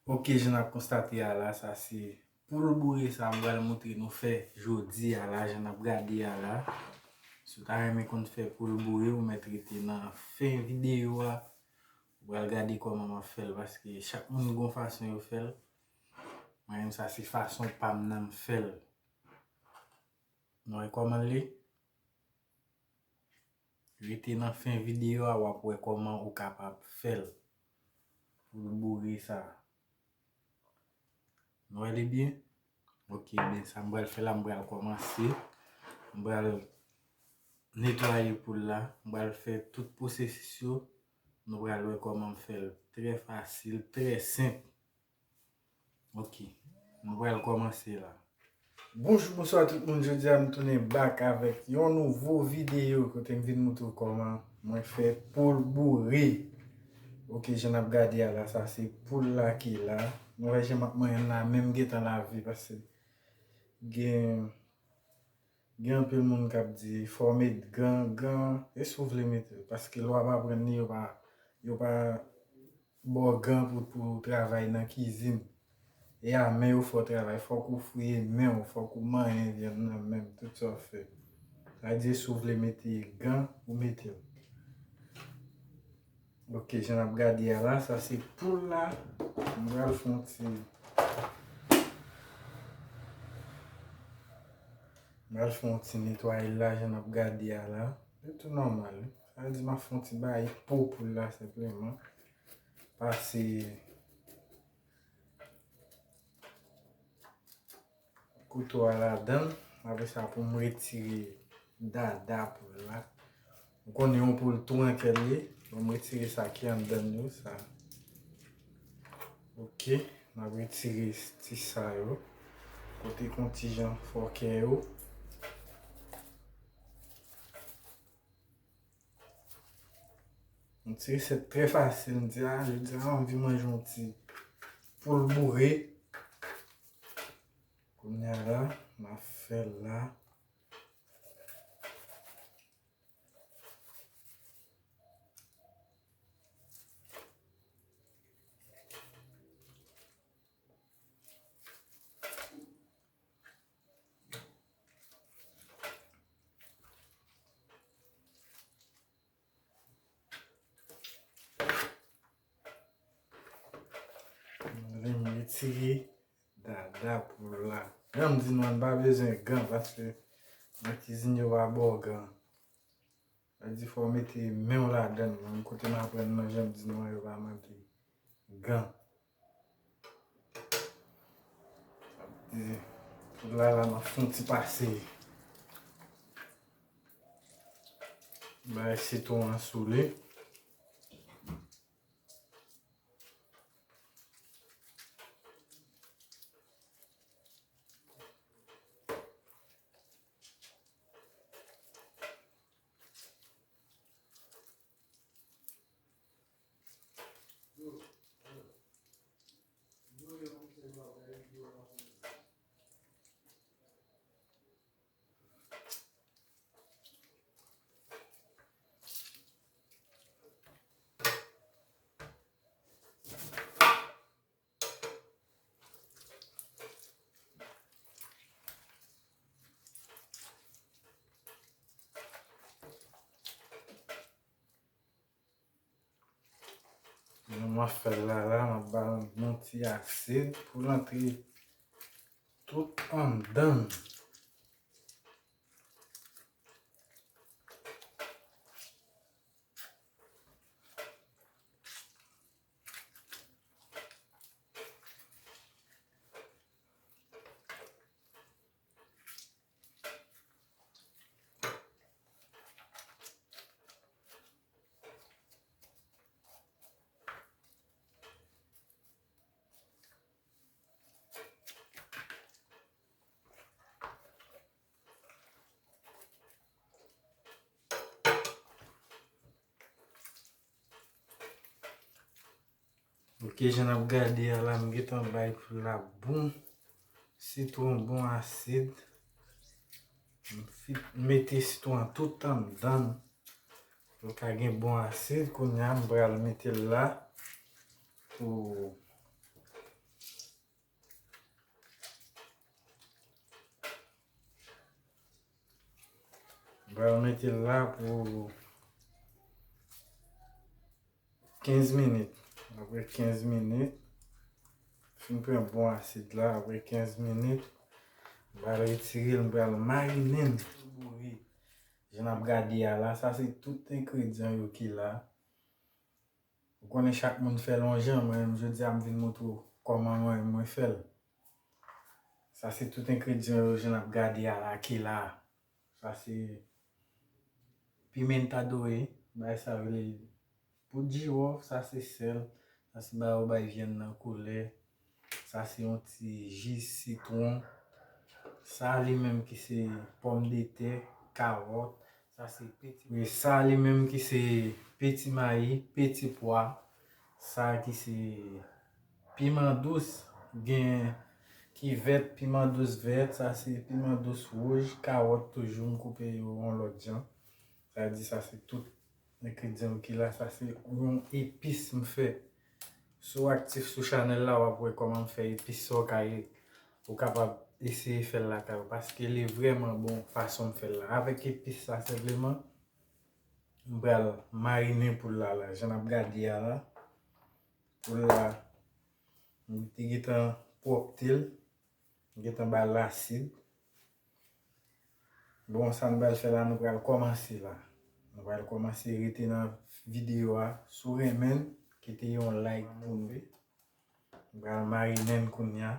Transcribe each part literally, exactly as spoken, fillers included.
Ok, jan n ap konstate a la, sa se poul boure sa m pral montre nou fè jodi a la, jan n ap gade a la. Si w ta renmen konn fè poul boure, ou mèt rete nan fen videyo a. Ou pral gade kòman m ap fè l, paske chak moun gon fason yo fè l. Mwen menm, sa se fason pa m nan m fè l. Nou wè kòman l ye? Rete nan fen videyo a, w ap wè kòman ou kapab fè l pou l boure sa. Nou wè li byen? Ok, ben sa m pral fè la, m pral kòmanse. M pral netwaye poul la, m pral fè tout pwosesis yo. Nou pral wè kòman m fè l. Trè fasil, trè senp. Ok, nou pral kòmanse la. Bonjou, bonswa tout moun. Jodi a m tounen back avèk yon nouvo videyo kote m vin montre w kòman mwen fè poul boure. Ok, jan n ap gade a la, sa se poul la ki la. Nou wè jan m ap manyen l la, menm gentan lave, paske gen, gen anpil moun k ap di fò w met gan, gan, e si w vle mete l, paske lè w ap aprann li, yo pa, yo pa ba w gan pou, pou w travay nan kizin. E a men yo fè w travay, fòk ou fouye men w, fòk ou manyen vyann nan menm, tout sa w fè. Sa vle di, si w vle mete gan, ou mete l. Ok, jan n ap gade a la, sa se poul la. M pral fè yon ti, m pral fè yon ti netwaye la, jan n ap gade a la. Li tou nòmal, wi. Sa vle di, m ap fè yon ti bay po poul la, senpleman. Pase kouto a ladan l. Apre sa, pou m retire dada poul la. Ou konnen yon poul tou an kè l ye. Bon, m retire sa ki anndan l yo, sa. Ok, n ap retire ti sa yo. Kote kon ti jan fòkè yo. Yon ti resèt trè fasil, m di a, jodi a, m anvi manje yon ti poul boure. Kounye a la, m ap fè l la. Vin retire dada poul la. Jan m di nou an, n pa bezwen gan, paske nan kizin yo pa ba w gan. Sa di fò w mete men w ladan l, menm kote m aprann nan, jan m di nou an, yo pa mande gan. Sa di, poul la la, m ap fè yon ti pase. Bay sitwon an sou li. Jan m ap fè l la, la, m ap ba l yon ti asid pou l antre tout anndan l. Ok, jan n ap gade a la, m gentan bay poul la bon sitwon, bon asid. M fi-, mete sitwon an tout anndan l. Pou l ka gen bon asid, kounye a m pral mete l la pou Pral mete l la pou kenz minit. Apre kenz minit, fin pran bon asid la, apre kenz minit, m pral retire l, m pral marinen l. Jan n ap gade a la, sa se tout engredyan yo ki la. Ou konnen chak moun fè l yon jan, mwen menm jodi a m vin montre w kòman mwen menm mwen fè l. Sa se tout engredyan yo jan n ap gade a la ki la. Sa se pimenta dore, bay sa yo rele poud jiwòf, sa se sèl, sa se ba yo bay vyann nan koulè. Sa se yon ti ji sitwon. Sa li menm ki se pòmdetè, kawòt. Sa se peti. Wi, sa li menm ki se peti mayi, peti pwa. Sa ki se piman dous, gen ki vèt, piman dous vèt, sa se piman dous wouj, kawòt toujou, m koupe yo yon lòt jan. Sa di sa se tout engredyan ki la, sa se yon epis m fè. Si w aktif sou chanèl la, w ap wè kòman m fè epis sa w ka, ou kapab eseye fè l lakay ou, paske li vrèman bon fason m fè l la. Avèk epis sa senpleman, m pral marinen poul la la, jan n ap gade a la. Poul la, m te gentan pwòpte l, m gentan ba l lasid. Bon, sa nou pral fè la, nou pral kòmanse la. Nou pral kòmanse, rete nan videyo a. Si w renmen l, kite yon like pou nou. Nou pral marinen l kounye a.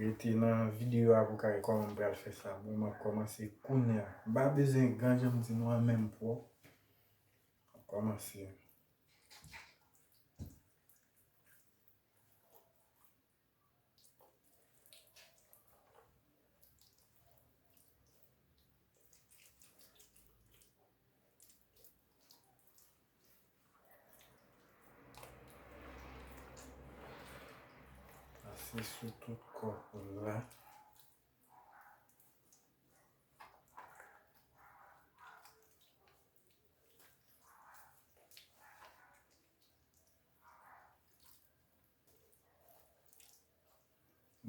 Rete nan videyo a pou w ka wè kòman m pral fè sa. Bon, m ap kòmanse kounye a. M pa bezwen gran jan m di nou an menm pwòp. M ap kòmanse. Pase sou tout kò poul la.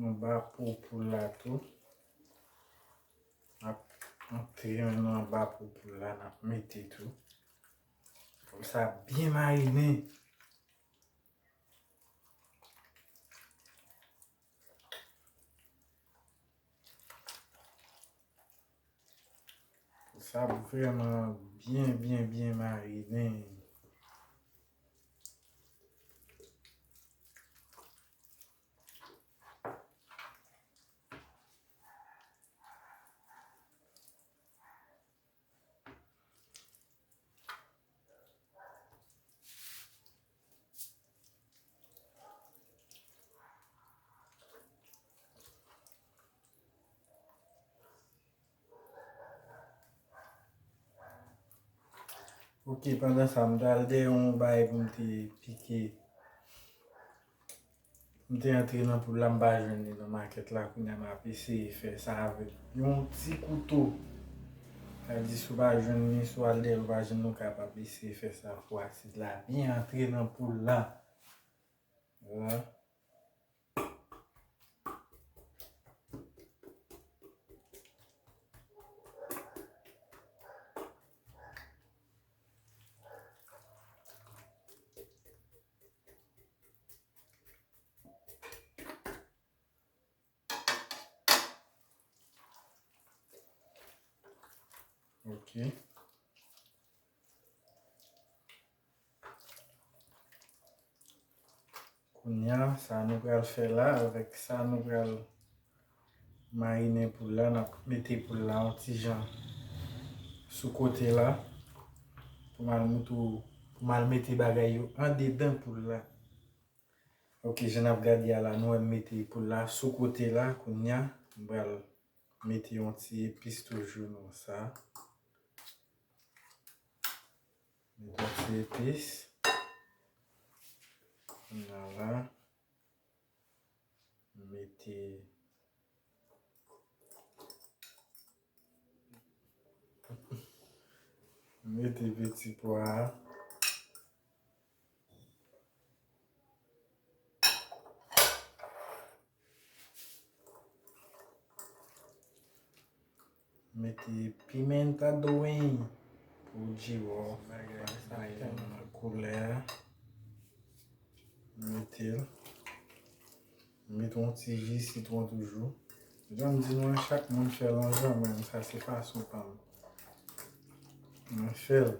Anba po poul la tou. N ap antre menm nan anba po poul la, n ap mete tou. Pou sa byen marinen. Pou sa vrèman byen, byen, byen marinen. Ok, pandan sa, m t al dèyè yon bagay pou m te pike. M te antre nan poul la, m pa jwenn li nan makèt la, kounye a m ap eseye fè sa avèk yon ti kouto. Sa di si w pa jwenn li, si w al dèyè l ou pa jwenn li, ou kapab eseye fè sa pou asid la byen antre nan poul la. Vwala. Ok. Kounye a, sa nou pral fè la, avèk sa nou pral marinen poul la, n ap mete poul la yon ti jan sou kote la, pou m al moutre w, pou m al mete bagay yo andedan poul la. Ok, jan n ap gade a la, nou wè m mete poul la sou kote la, kounye a, m pral mete yon ti epis toujou nan sa. Mete yon ti epis. Kounye a la, mete, mete peti pwa a. Mete pimenta do reino pou djiwò. Bagay sa tèlman koulè a. Mete l. Mete yon ti ji sitwon toujou. Jan m di nou an, chak moun fè l yon jan, men sa se fason pa m. Mwen fè l.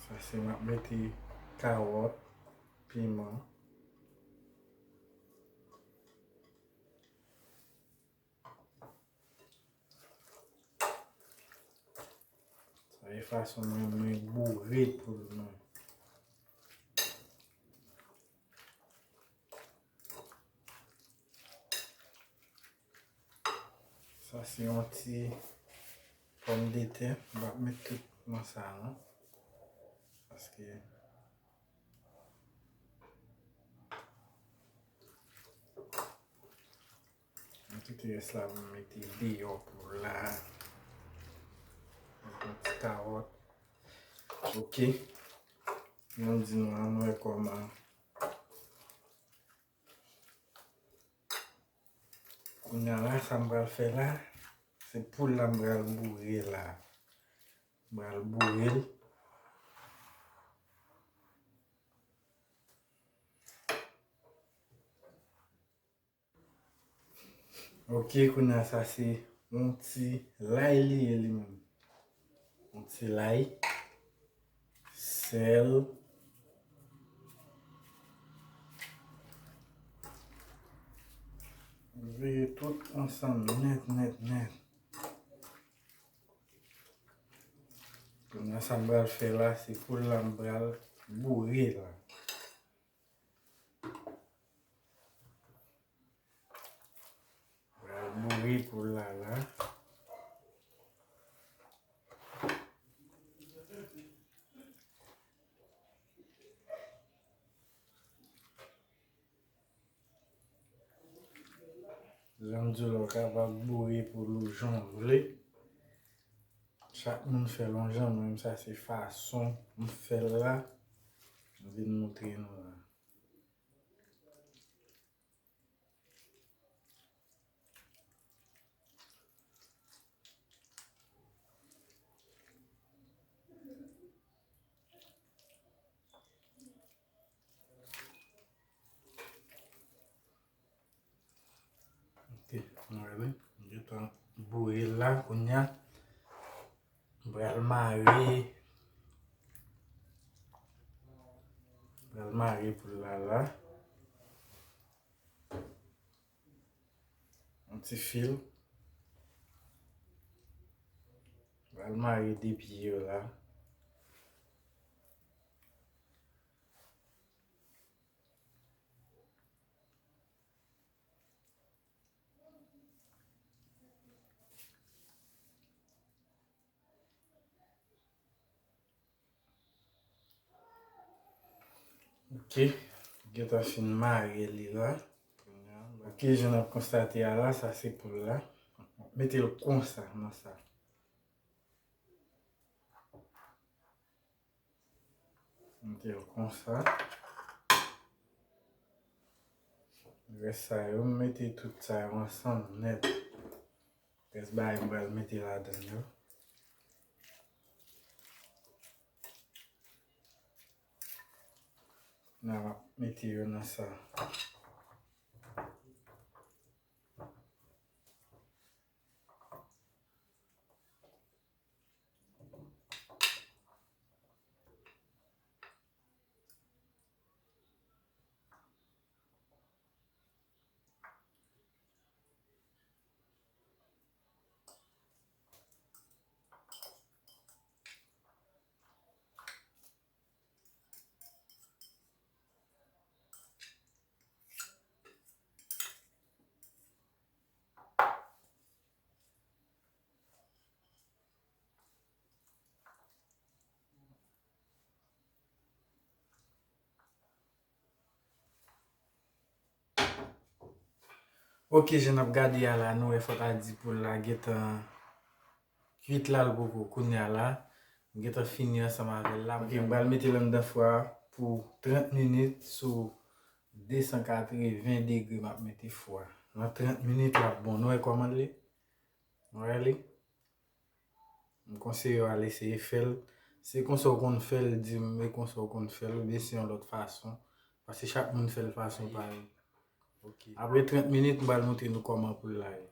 Sa se m ap mete kawòt, piman. Sa e fason mwen, mwen boure poul mwen. Sa se yon ti pòmdetè. M p ap met tout nan sa non. Paske Mwen kite rès la pou m mete deyò pou la. Mete yon ti kawòt. Ok. Jan m di nou an, nou wè kòman. Kounye a la, sa m pral fè la, se poul la m pral boure la. M pral boure l. Ok, kounye a sa se yon ti lay li ye li menm. Yon ti lay, sèl. Vire tout ansanm nèt, nèt, nèt. Kounye a sa m pral fè la, se poul la m pral boure la. Pral boure poul la la. Jan m di w la, w kapab boure poul ou jan w vle. Chak moun fè l yon jan, mwen menm sa se fason m fè l la. M vin montre nou la. Ok, nou wè wi. M gentan boure l la kounye a. M pral mare. M pral mare poul la la. Yon ti fil. M pral mare de pye yo la. Ok, gentan fin mare li la. Ok, jan n ap konstate a la, sa se poul la. Mete l konsa nan sa. Mete l konsa. Rès sa yo, m mete tout sa yo ansanm nèt. Rès bagay m pral mete ladan yo. N a mete yo nan sa. Ok, jan n ap gade a la, nou wè fò ta di poul la gentan kuit la, l poko kounye a la. M gentan fini ansanm avè l la. Ok, m pral mete l anndan fwa pou trant minit sou de san katreven degre m ap mete fwa. Nan trant minit l ap bon. Nou wè kòman l ye? Really? M konseye w al eseye fè l. Se konsa w konn fè l, di m, e konsa w konn fè l, oubyen se yon lòt fason. Paske chak moun fè l fason pa yo. Ok. Apre trant minit, m pral montre nou kòman pou l la ye.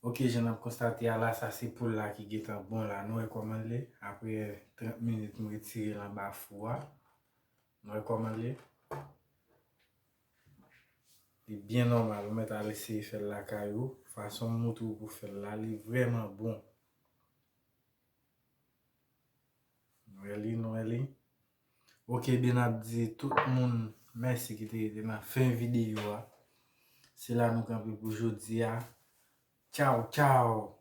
Ok, jan n ap konstate a la, sa se poul la ki gentan bon la. Nou wè kòman l ye? Apre trant minit, m retire l anba fou a. Nou wè kòman l ye? Li byen nòmal, ou mèt al eseye fè l lakay ou. Fason m montre w pou fè l la, li vrèman bon. Nou wè li, nou wè li. Ok, ebyen n ap di tout moun mèsi ki te rete nan fen videyo a. Se la nou kanpe pou jodi a. Tchaw, tchaw!